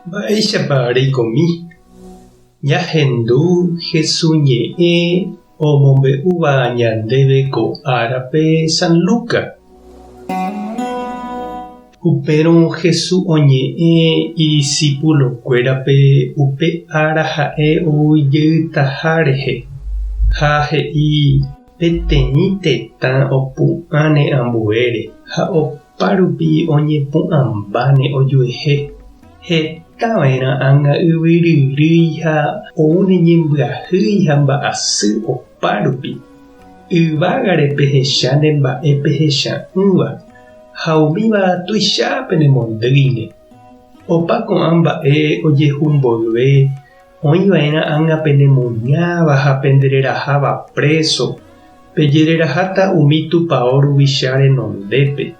Mba'éichapa reikomi? Ñahendu Hesu ñe'ẽ omombe'úva ñandéve ko árape San Luca. Upérõ Hesu oñe'ẽ idisípulokuérape upe ára ha'e ou jeytaha rehe, ha he'i peteĩ tetã opu'ãne ambuére ha opárupi oñepu'ãmbáne ojuehe. Heta va'erã ág̃a yvy ryrýi ha oúne ñembyahýi ha mba'asy opárupi. Yvágare pehecháne mba'e pehecha'ỹva, ha umíva tuicha penemondýine. Opa ko'ã mba'e ojehu mboyve, oĩ va'erã ág̃a penemuñáva ha pendereraháva préso, pejereraháta umi tupao ruvicha renondépe.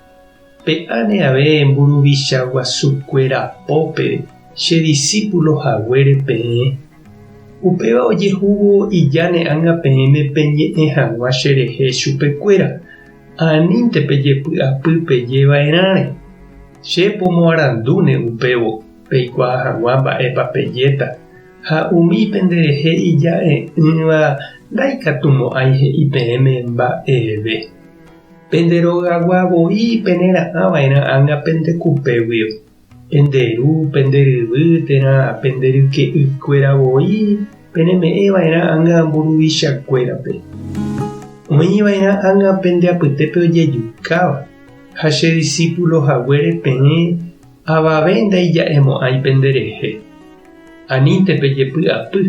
Pe'áne ave mburuvicha guasukuéra pópe che disípulo haguére peẽ. Upéva ojehúvo ijáne ág̃a peẽme peñe'ẽ hag̃ua cherehe chupekuéra, anínte pejepy'apy peje va'erãre. Che pomoarandúne upévo, peikuaa hag̃ua mba'épa pejéta, ha umi penderehe ija'e'ỹva ndaikatumo'ãi he'i peẽme mba'eve. Pende rogagua voi penera'ã va'erã ág̃a pende kupéguio. Pende ru, pende ryvy térã pende ryke'ykuéra voi peneme'ẽ va'erã ág̃a mburuvichakuérape. Oĩ va'erã ág̃a pende apytépe ojejukáva, ha che disípulo haguére peẽ avave ndaija'emo'ãi penderehe. Anínte pejepy'apy.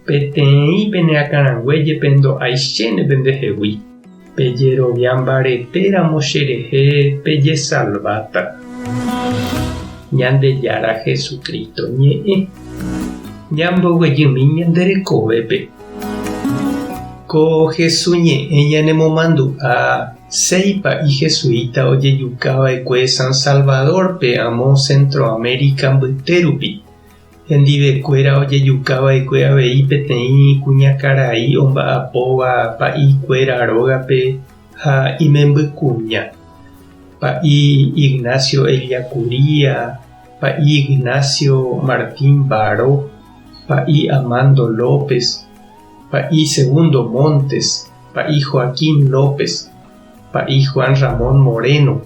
Peteĩ pene akãrangue jepe ndo'ái chéne pendehegui. Pejerovia mbarete ramo cherehe pejesalváta. Ñandejára Jesucristo ñe'ẽ. Ñamboguejymi ñande rekovépe. Ko Hesu ñe'ẽ ñanemomandu'a séi pa'i jesuita ojejukava'ekue San Salvador-pe amo Centroamérica mbyte rupi. Hendivekuéra ojejukava'ekue avei peteĩ kuñakarai omba'apóva pa'ikuéra rógape ha imembykuña, pa'i Ignacio Ellacuría, pa'i Ignacio Martín Baró, pa'i Amando López, pa'i Segundo Montes, pa'i Joaquín López, pa'i Juan Ramón Moreno.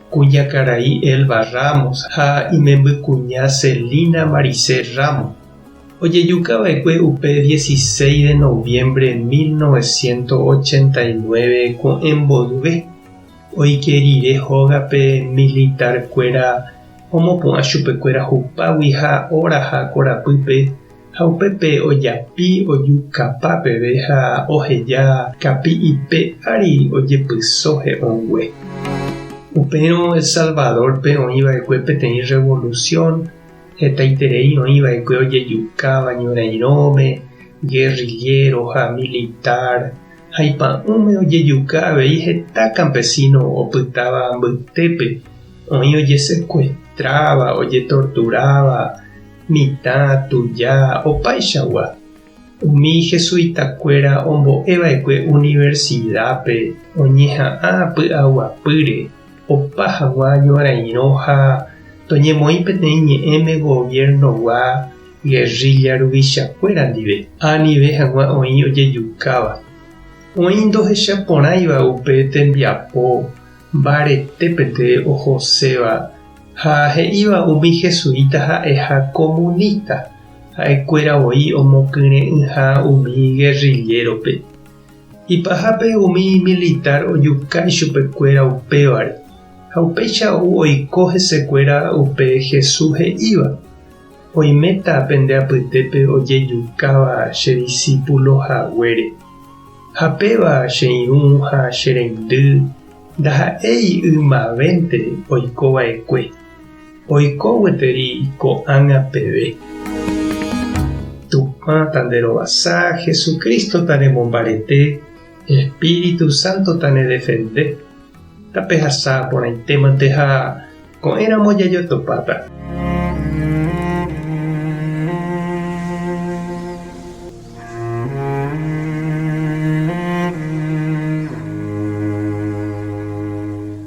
Kuñakarai Elba Ramos ha imembykuña Celina Maricel Ramos, ojejukava'ekue upe 16 de noviembre 1989 ko'ẽ mboyve, oike rire hógape militar-kuéra omopu'ã chupekuéra hupágui ha oraha korapýpe ha upépe ojapi ojukapa peve ha oheja kapi'ipe ári ojepyso he'õngue. Upérõ El Salvador-pe oĩva'ekue peteĩ revolución, hetaiterei oĩva'ekue ojejukáva ñorairõme, guerrillero ha militar, ha ipa'ũme ojejuka avei heta campesino opytáva mbytépe, oĩ ojesecuestráva, ojetorturáva, Mitã, tuja, opaichagua. Umi jesuitakuéra ombo'eva'ekue universidápe oñeha'ã py'aguapýre opa hag̃ua ñorairõ ha toñemoĩ peteĩ ñe'ẽme gobierno-gua guerrilla ruvichakuéra ndive, anive hag̃ua oĩ ojejukáva. Oĩ ndohechaporãiva upe tembiapo mbaretépente ohoséva ha he'íva umi jesuita ha'eha comunista, ha'ekuéra voi omokyre'ỹha umi guerrillérope. Ipahápe umi militar ojuka ichupekuéra upévare, ha upéicha ou oiko hesekuéra upe Jesús he'íva, Oiméta pende apytépe ojejukáva che disípulo haguére. Ha péva che irũ ha che reindy ndaha'éi ymavénte oiko va'ekue, oiko gueteri ko'ág̃a peve. Tupã tanderovasa, Jesucristo tanemombarete, Espíritu Santo tanedefende. Tapehasa porãitémante ha ko'ẽramo jajotopáta.